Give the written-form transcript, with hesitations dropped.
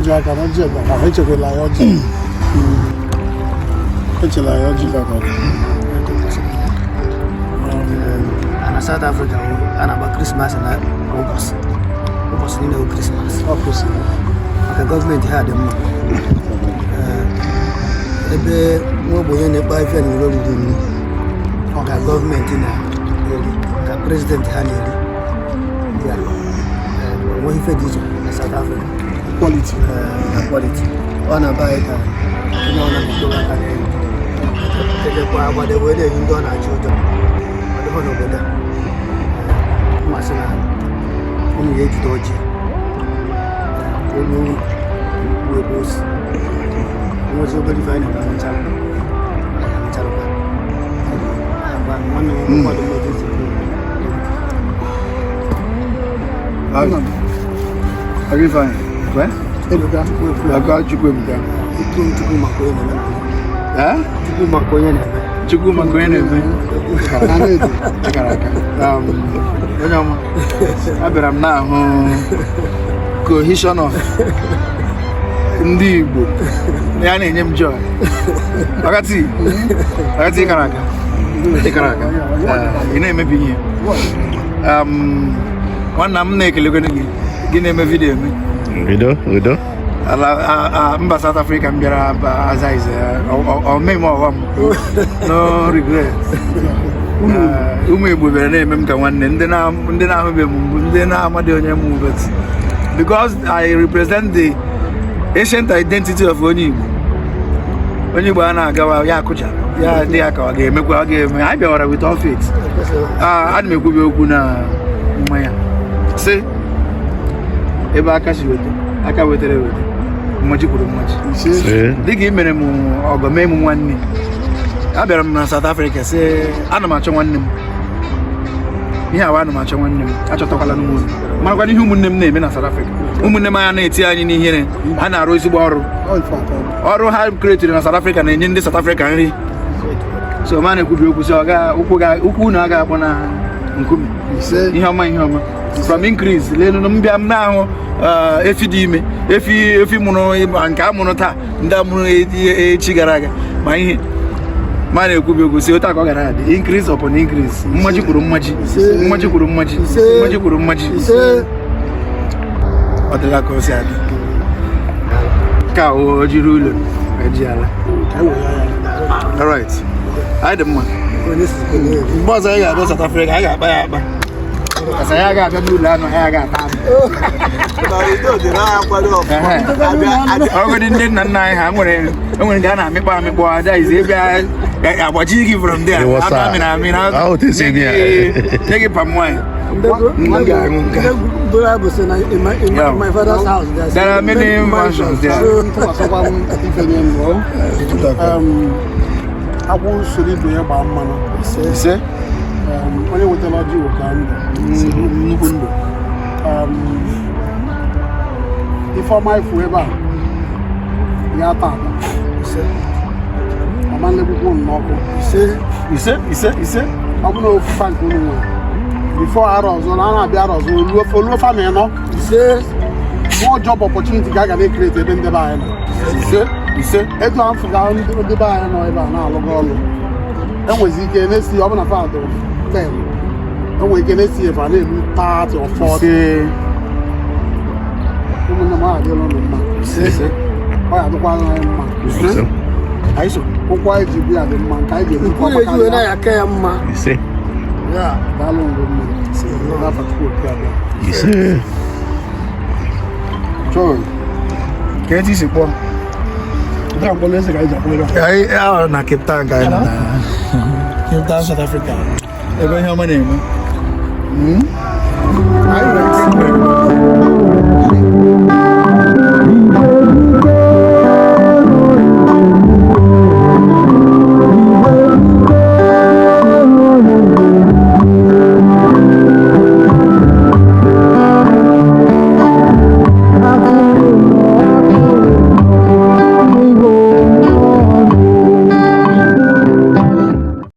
Ji aka na ọjị ebe a, echekwala ya ọjị. Echela ya ọjị. Na South Africa, a na-agba Christmas na ụbọchị ụbọchị niile bụ Christmas. Ọ kwụsịrị. Maka gọọmenti ha dị mma. Ee, ebe nwa ogbenye na-ekpe afịa na iro riri nri ka gọọmenti na-eri, ka president ha na-eri ya. Ee, onweghị ife dị iche na South Africa. Quality. Ee, na quality ọ na-aba anyị ka onye ọ na-ekpokọrọ aka n'elu echekwa agbadebe na-eyi ndị ọ na-achị ụjọ. Ọ dịghị n'obodo a. Ee, mmasị na unu ga-ejide ọjị ka olu unu ebe o si nwezi obere ife anyị na-anụchara anyị anụcharakwa agwa nwanne m mmadụ mmadụ ezi. Are you fine? Well, Ebuka. Aka Chukwu ebuka. Chukwu, Chukwu maka onye na-eme. Eh? Chukwu maka onye na-eme. Chukwu maka onye na-eme. Na na-edo. Akara aka. Onye ọma, abịara m na-ahụ cohesion of ndị Igbo. Ya na-enye m joy. Agati, agati ịkara aka. Ịkara aka. Eh, ị na-emebi ihe. Nwanna m na-ekelekwana gị. Gị na-eme video eme. Udo, udo. Ala mba South Africa m bịara ba aza ize ome m ọghọm, no regret. Ụmụ Igbo bịara na-eme m ka nwanne ndị na-ahụbeghị m mbụ, ndị na-amadị onye m, but because I represent the ancient identity of onye Igbo, onye Igbo a na-agawa ya akụja ya dị ya ka ọ ga-emekwa, ọ ga-eme. Anyị bịawara with all faith. Ah, ana m ekwubi okwu na mmanya si ebe aka si weta, aka wetara eweta, mmaji kwuru mmaji. Ise. Dịka ị mere m ọgọ mee m nwanne, abịara m na South Africa sị ana m achọ nwanne m. Ihe awa ana m achọ nwanne m, achọtakwala m unu marakwana ihe ụmụnne m na-eme na South Africa. Ụmụnne m anya na-eti anyị n'ihere, ha na-arụ ezigbo ọrụ. Ọ ife atọ. Ọrụ ha createri na South Africa na-enye ndị South Africa nri. So ma na-ekwubi okwu sị ọ ga ụkwụ unu agaghị akpọ na nkume. Ise. Ihe ọma, ihe ọma from increase. Lelu m bịa m na-ahụ efi dị ime, efi efi mụrụ ma nke a mụrụ taa, ndị a mụrụ echi gara aga, ma ihe ma na-ekwubi okwu si otu a ka ọ gara adị, increase upon increase, mmaji kwuru mmaji, mmaji kwuru mmaji, mmaji kwuru mmaji. Ise. Ọ dịla ka o si adị ka o jiri ụlọ eji ala. Alright, anyị dị mma. Onye si onye eri. Mgbe ọzọ anyị ga-abịa South Africa, anyị ga-akpa ya akpa kasa ya ga-abịa n'ụlọ anụ, anyị ga-ata anụ. Ehe. Ọgọdị ndị nna nna anyị ha nwere, enwere nke a na-amịkpọ amịkpọ, ada ize ebe agbaji gị from there. Ịwọsa. Anụ amịrị amị na Ah, otu esi eme ya. nye gị palm wine. M ga-aṅụ nke a. Bible say na in my, my father's house there's There are many mansions there. Ntụkwasịkwa m ife nye m. Akwụ soro ibe ya gbaa mmanụ. Ise. Onye wetara ọjị wetara ndụ, nnukwu ndụ. Ifeọma ifu ebe a ya taa ata ọma nlegbukwu unu n'ọkụ. Ise. Ise, ise, ise. Ọ bụ na ofu fa nke unu nwere before arọ ọzọ na a na-abịa arọ ọzọ, oluo fa na ịnọ. Ise. More job opportunity ka a ga na-ecreate ebe ndebe anyị nọ. Ise, ise. Etu a mfụga ndị be anyị nọ ebe a na-alụgo ọlụ, enwezi ike na-esi ọ bụ na fa dị 10, enwere ike na-esi ebe a na-elu 30 or 40. Ise. Ụmụnne m, ọ adịla ụnụ mma. Ise. Ọ ya adịkwala anyị mma. Ise, anyị so. Ụkwụ anyị ji bụ ya dị mma, nke anyị ga-eji Nkwu na-eji wee na-aka ya mma. Ise. Ya. Daalụ ndụ mma n'afọ Chukwu Okike abịa. Ise. Chọọ ka etu isi kpọọ. Nke a mkpọrọ eze ka anyị ji akpọ ebe a. Anyị ahụ na Cape Town, ka anyị nọ na Cape Town, South Africa, ebe ihe ọma na-eme.